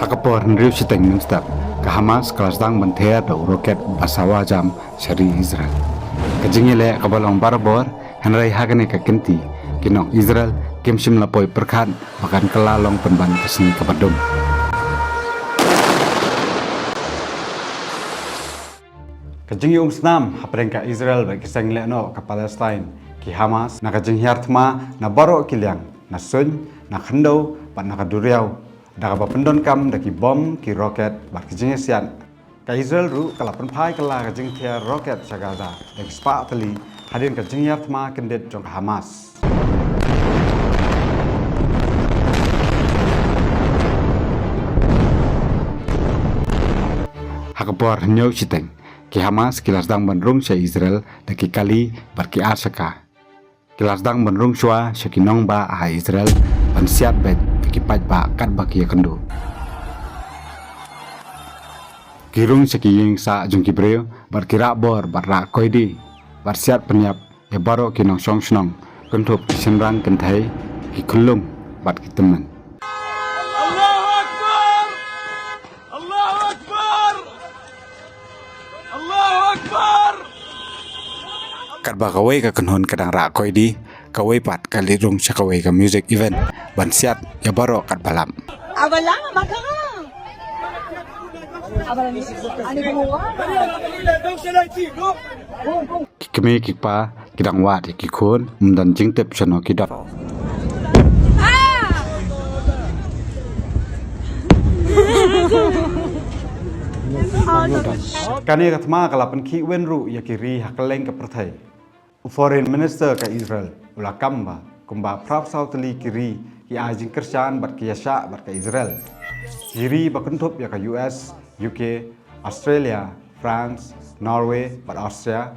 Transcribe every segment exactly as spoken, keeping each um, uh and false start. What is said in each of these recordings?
Ha ka por hynriew shiteng mynstep, ka Hamas ka la sdang ban ther da u roket ba sawa jam sha ri Israel. Ka jingïaleh kaba long barabor, hynrei ha kane ka kynti, ki nong Israel kim shym la poi pyrkhat ba kan kylla long pynban ka sngi kaba dum. Ka jingïaumsnam hapdeng ka Israel bad ki seng lehnoh ka Palestine, ki Hamas, na ka jinghiar thma na baroh ki liang, na suiñ, na khyndew bad na ka duriaw, da kaba pyndonkam da ki bom, ki roket bad ki jingïasiat. Ka Israel ruh ka la pynphai kylla ka jingthiar roket sha Gaza da ki spah tylli, hadien ka jinghiar thma kyndit jong ka Hamas. Ha ka por hynñiew shiteng, ki Hamas ki la sdang ban rung sha Israel da ki kali bad ki arsaka. Ki la sdang ban rung shuwa sha ki nongbah ha Israel ban siat beit ïa ki paidbah katba ki ïakynduh. Ki rung sha ki ïing sah jong ki briew bad ki rah bor bad rah koidi bad siat pynïap ïa baroh ki nongshong shnong, kynthup ki shynrang kynthei, ki khyllung bad ki tymmen. Allahu Akbar! Allahu Akbar! Allahu Akbar! Katba kawei ka kynhun ka dang rah koidi, kawei pat ka leit rung sha kawei ka music event ban siat ïa baroh katba lap. Aber lange makara. Aber nicht eine Kamera. Ki kmie ki kpa ki dang wad ïa ki khun, ym don jingtip shano ki don. Kane ka thma ka la pynkhih win ruh ïa ki ri ha kylleng ka pyrthei. U Foreign Minister ka Israel u la kam ba kumba phra phew saw tylli ki ri ki ai jingkyrshan bad ki ïashah bad ka Israel. Ki ri ba kynthup ïa ka U S, U K, Australia, France, Norway bad Austria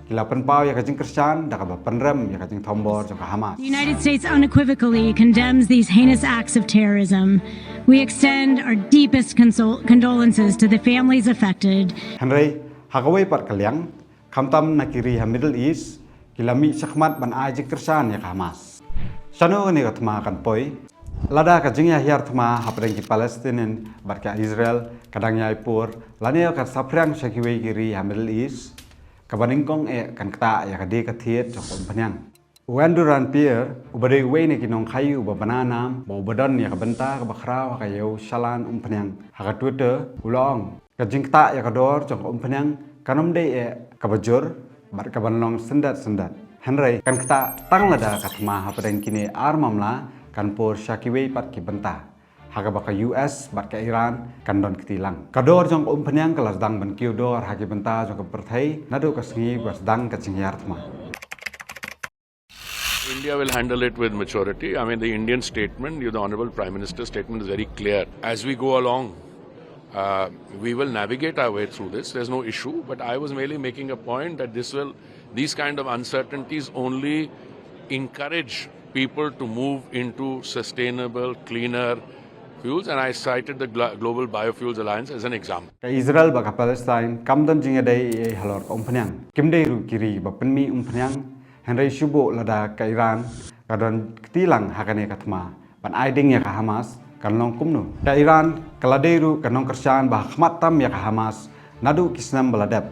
ki la pynpaw ïa ka jingkyrshan da kaba pynrem ïa ka jingthombor jong ka Hamas. The United States unequivocally condemns these heinous acts of terrorism. We extend our deepest consol- condolences to the families affected. Hynrei ha kawei pat ka liang, khamtam na ki ri ha Middle East ki la mih shakhmat ban ai jingkyrshan ïa ka Hamas. Shano kane ka thma kan poi? Lada ka jingïahiar thma hapdeng ki Palestinian bad ka Israel ka dang ïai pur, lane ka saphriang sha kiwei ki ri ha Middle East, kaba nyngkong eh kan ktah ïa ka die ka thied jong ka umphniang. U Andrew Rand Pierre, uba dei uwei na ki nongkhaïi uba bna nam bad uba don ïa ka bynta kaba khraw ha ka ïew shalan umphniang, ha ka Twitter u la ong, ka jingktah ïa ka dor jong ka umphniang kan ym dei eh kaba jur bad kaban long syndet syndet, hynrei kan ktah tang lada ka thma hapdeng kine ar mamla kan pur sha kiwei pat ki bynta, ha kaba ka U S bad ka Iran kan don kti lang. Ka dor jong ka umphniang ka la sdang ban kiew dor ha ki bynta jong ka pyrthei naduh ka sngi ba sdang ka jinghiar thma. India will handle it with maturity. I mean, the Indian statement, you, the Honorable Prime Minister's statement is very clear. As we go along, uh, we will navigate our way through this. There's no issue, but I was merely making a point that this will, these kind of uncertainties only encourage people to move into sustainable, cleaner fuels, and I cited the Glo- Global Biofuels Alliance as an example. Ka Israel bad ka Palestine kam don jingïadei ei ei halor ka umphniang. Kim dei ruh ki ri ba pynmih umphniang, hynrei shu buh lada ka Iran ka don kti lang ha kane ka thma ban ai ding ïa ka Hamas, kan long kumno? Ka Iran ka la dei ruh ka nongkyrshan ba ha khmat tam ïa ka Hamas naduh ki snem ba la dep.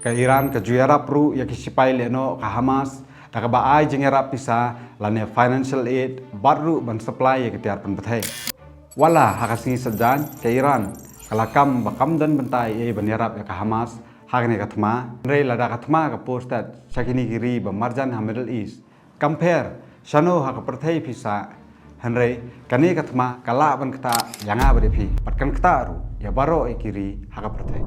Ka Iran ka ju ïarap ruh ïa ki sipai lehnoh ka Hamas da kaba ai jingïarap pisa lane financial aid bad ruh ban supply ïa ki tiar pynpyrthei. Wat la ha ka sngi Saitjaiñ ka Iran ka la kam ba kam don bynta ei ei ban ïarap ïa ka Hamas ha kane ka thma, hynrei lada ka thma ka pur stet sha kine ki ri ba marjan ha Middle East, kam pher shano ha ka pyrthei phi sah, hynrei kane ka thma ka lah ban ktah ïa nga bad ïa phi bad kan ktah ruh ïa baroh ïa ki ri ha ka pyrthei.